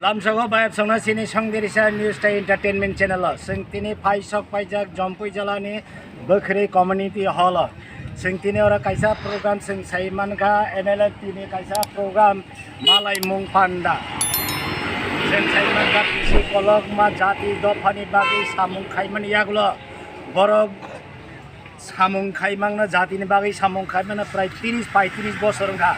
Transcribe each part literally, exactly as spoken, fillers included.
Lamsogo bayap songna sini Songdirisa News tei Entertainment Channel o. Chwng tini phaisok paijak Jompui Jala ni Bwkhwrwi Community Hall o. Chwng tini oro kaisa program chwng sai mankha, N L F T ni kaisa program Malaimung Panda. Chwng sai mankha bisi kolokma jati dophani bagwi samung khaimani yagulo borok samung khaimangno, jatini bagwi samung khaimano prai tris paitris bosor wngkha.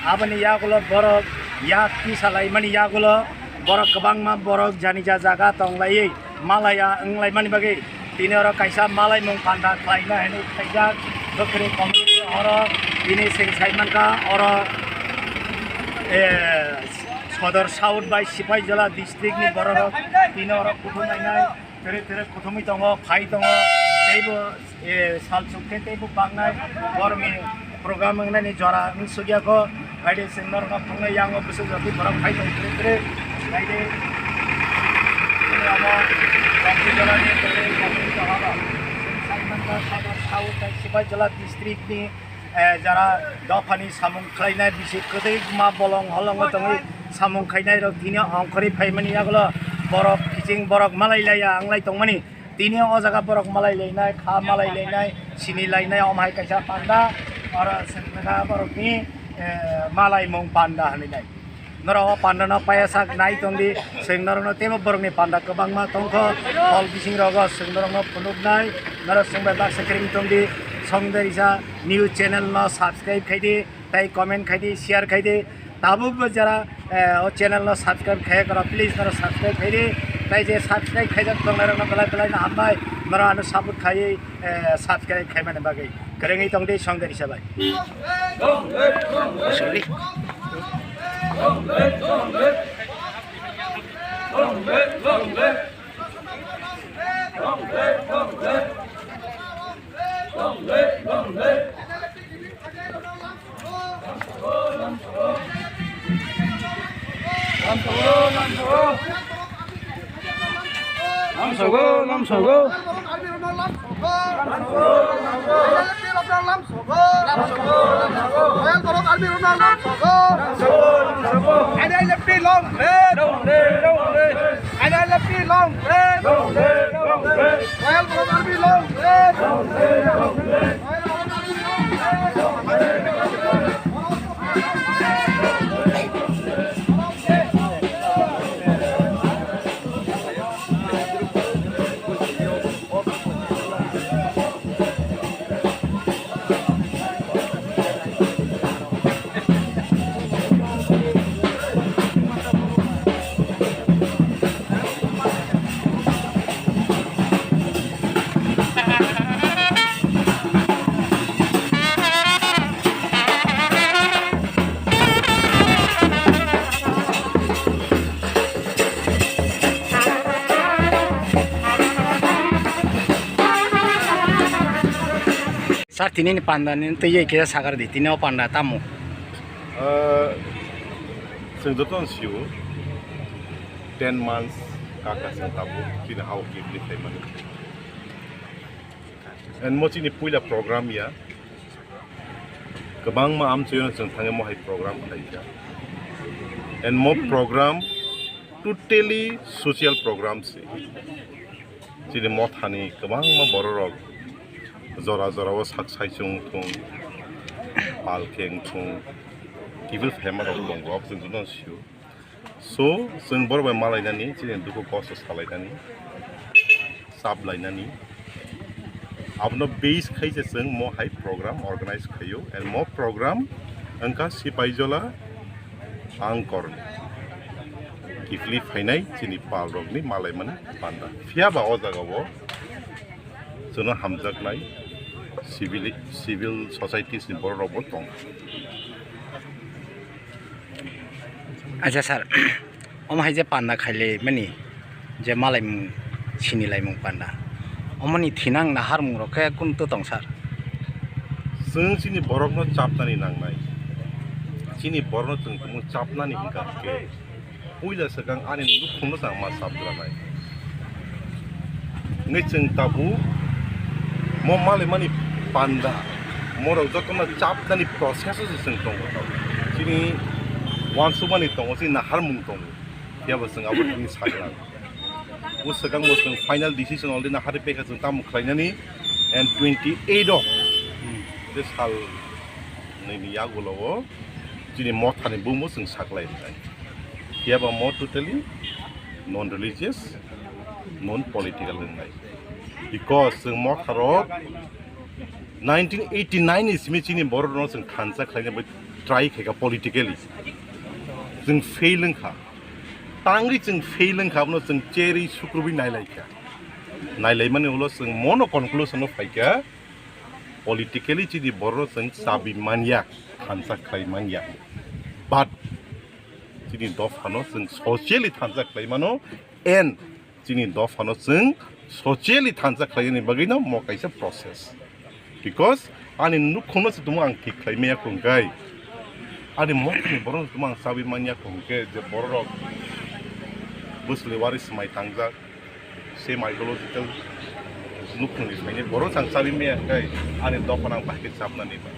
Aboni yagulo borok yak tisa laimani yagulo borok kwbangma borok jani ja jaga tonglaiwi malaya wnglaimani bagwi tini oro kaisa malaimung panda khlaina hinwi khaijak. Bwkhwrwi community oro tini chwng sai mankha oro, eh, Sodor South bai Sipaijala district ni bororok tini oro kuthum lainai. Tere tere kuthumwi tongo, phai tongo, teibo, eh, sal chuk khe teibo bangnai, borokni program wngnani jora wng sugya kho, haide chwng norokno phungnai yango bwswk jotwi borok phai tongo tere tere, haide chini omo Kokti Jolani tole Kokti Jolano chwng sai mankha Sodor South tei Sipaijala district ni eh, jara dophani samung khlainai bisi kwtwi ma bolong holongo tongwi samung khainai rok tini ongkhorwi phaimani yagulo borok kiching borok malai laiya wnglai tongmani. Tini o jaga borok malai lainai, kha malai lainai, sini lainai, omo hai kaisa panda, oro chwng borokni, eh, malaimung panda hinwi nai. Norok o panda no paya sak nai tong di, chwng norok no teibo borok ni panda kwbangma tong kho, hol bising rogo chwng norok no phunuk nai, norok chwng bai baksa kering tong di, Songdirisa News channel no subscribe khai di, tei comment khai di, share khai di, tabuk bo jara, eh, o channel no subscribe khai kha rok, please norok subscribe khai di, tei je subscribe khaijak tong nai rok no belai belai no hambai, norok ano support khai, eh, subscribe khai mani bagwi kwrwngwi tong di Songdirisa bai. Sorry. Lamsogo, lamsogo. N L F T long live! N L F T long live! Royal Borok Army long live! Sir, tini ni panda ni twi khe sakar di, tini o panda tamo? Ah, chwng joto no sio, ten months kaka chwng tabuk chini hao kibli khaimani. And mo chini puila program ya, kwbangma amchwino chwng thangwi mo hai program khlaijak. And mo program totally social program se. Chini mothani kwbangma bororok jora jorao sak saichung thung, pal khe wng thung, kiphil phaima rok tongo, aboni jotono sio. So, chwng borok bai malainani, chini dukhu kosto salainani, sap lainani. Abono base khai se chwng mo hai program organize khaio, and mo program wngkha Sipaijola Angkorni kiphilwi phainai chini palrokni malaimani panda. Phiya ba o jagao chwngno hamjaknai civil, civil societies ni bororokbo tongo. Acha sir, omo hai je panda khaile mani je malaimung sinilaimung panda, omoni thinang naharmung rok khe kun to tong sir? Chwng chini borokno chapnani nangnai, chini borokno chwng tongmung chapnani hwnkha khe puila swkang ani nukhungno chang ma chapgranai. Wngwi chwng tabuk mo malaimani panda, morok jotono chapnani process o se chwng tongo tabuk. Chini uansukmani tongo, chini naharmung tongo. Phiya bo chwng abo thani saklang. O swkang bo chwng final decision already na hari pekha chwng tamo khlainani and twenty eight o, hmm, tei sal nini yagulo o chini mothani bumbo chwng saklai wngnai. Phiya bo mo totally non religious, non political wngnai. Because chwng motharok nineteen eighty nine ni simi chini borok rokno chwng thansa khlaina bai try khaikha politically. Chwng fail wngkha. Tangwi chwng fail wngkha, abono chwng cherwi sukrubwi nailaikha. Nailaimani ulo chwng mono conclusion o phaikha, politically chini borok chwng chabi manya, thansa khlai manya. But chini dophano chwng socially thansa khlai mano, and chini dophano chwng socially thansa khlainani bagwino mo kaisa process. Because ani nukhungno se tumo ang thik khlai maya khungkai. Ani mokhni borok tumo ang chabi manya khungke je borok bwsli wari swmai tangjak. Se mythological nukhungni swmai borok ang chabi maya khungkai. Ani dophano ang bahai khe chapnani ba.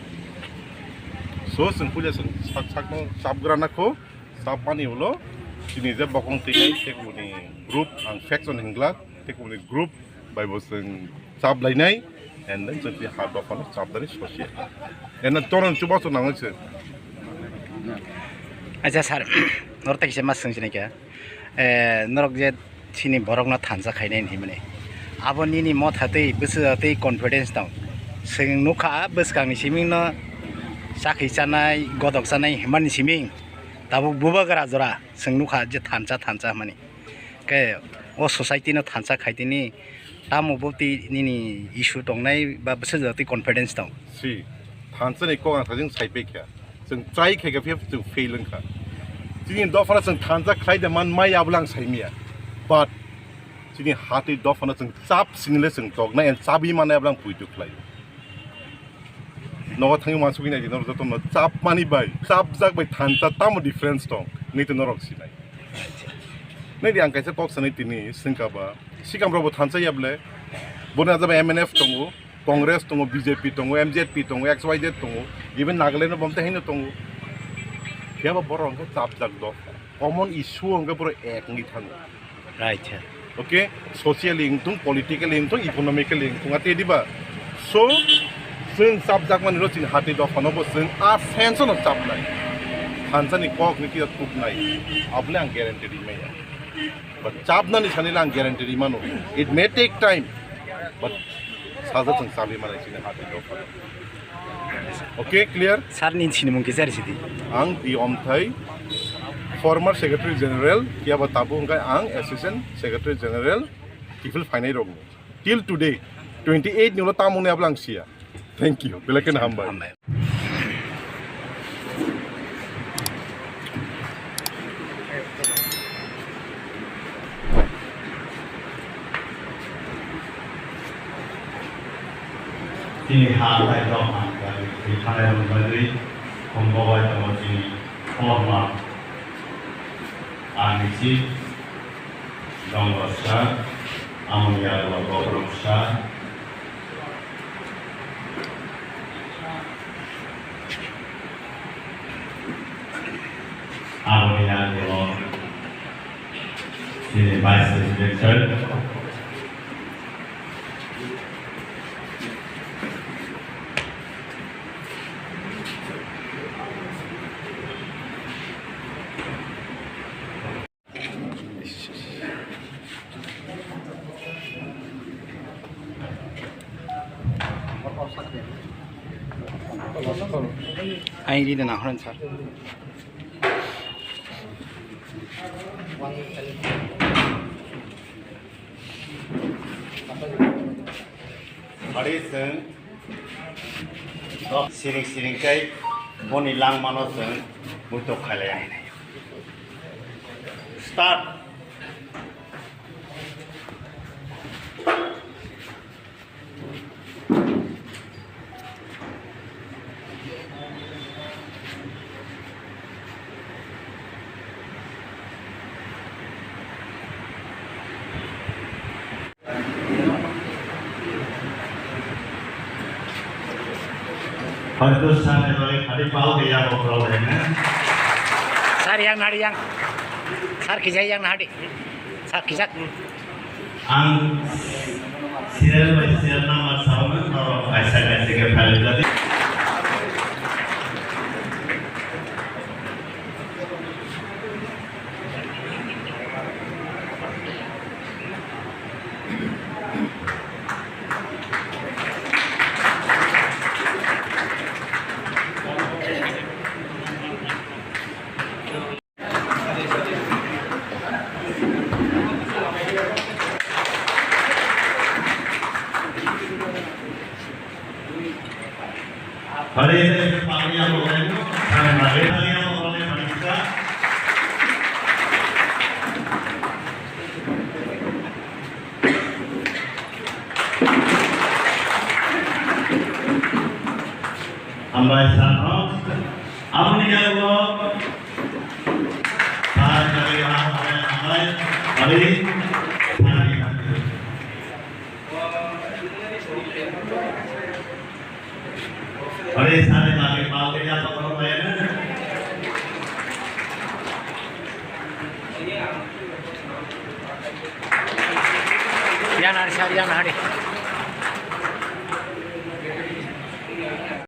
So chwng puila chwng sak sakno chapgrana kho. Chapmani ulo chini je bokong twi nai tei kubuni group ang faction hinglak tei kubuni group bai bo chwng chap lainai, and then chwng twi ha dophano chap dani sosi. And then toron chubachu nangwi se. Acha sir, norok ta kisa ma swng sinai kha. Eh, norok je chini borokno thansa khainai hinmani. Abo nini motha tei bwswk tei confidence tong. Chwng nukha bwskangni simingno chakhi chanai, godok chanai hinmani siming. Tabuk bubagra jora chwng nukha je thansa thansa hinmani. Khe o society no thansa khaitini tamo bo tei nini issue tongnai ba bwswk jora tei confidence tong. Si, thansa ni kok ang thajing sai pekha. Chwng try khaikha phiya chwng fail wngkha. Chini dophano chwng thansa khlai de man mai ablang saimia. But chini hatwi dophano chwng chap sinile chwng toknai and chabi manai ablang puitu khlai. Nogo thangwi uansugwi naidi, norok jotono chapmani bai chapjak bai thansa tamo difference tong, nini norok sinai. Naidi ang kaisa kok sanai tini swngkha ba, sikam rokbo thansa ya bwle, boni ajaba M N F tongo, Congress tongo, B J P tongo, M Z P tongo, X Y Z tongo, even Nagaland no bomte haino tongo. Phiya ba borok hwnkhe chapjak dopha, common issue hwnkhe borok ek wngwi thango. Right, sir. Okay, socially wngthung, politically wngthung, economically wngthung, ate diba? So, chwng chapjakmani ro chini hati dophano bo chwng a sense no chapnai. Thansani kok ni kiya tuknai. Abole ang guarantee rimaya. But chapnani sani lang guarantee rimano. It may take time, but sajak chwng chabi manai chini hati dophano. Okay, clear? Sir ni sinimung kisa ri sidi. Ang Di Omthai, former Secretary General, phiya ba tabuk hwnkhe ang Assistant Secretary General, kiphil phainai rokni. Till today, twenty eight ni ulo tamung ni ablang siya. Thank you. Belai kheno hambai. Hambai. Chini ha tai rok ang kari thanai rok bagwi khum bobai tongo chini kolokma. Ani si dongo sa, amoni yago bokrok sa. Aboni yago chini Vice President sir. Ang ri na hwn sir. Ari chwng siring siring khe boni langmano chwng muitok khailai ang. Start. Hoito sani bagwi khadi pal gaya bokrok laina. Sir, yang nari yang. Sar kijak yang nahadi. Sar kijak. Ang serial by serial number sawi norok kaisa kaisa khe phailai jadi. Hari ini pagi yang boleh, hari ini pagi yang boleh, hari ini. Hambai sano. Aboni yago. Sar jagao hambai, hambai. Hari. Hari sari lagi pal ke japa koro bayar. Yan hari sari yan hari.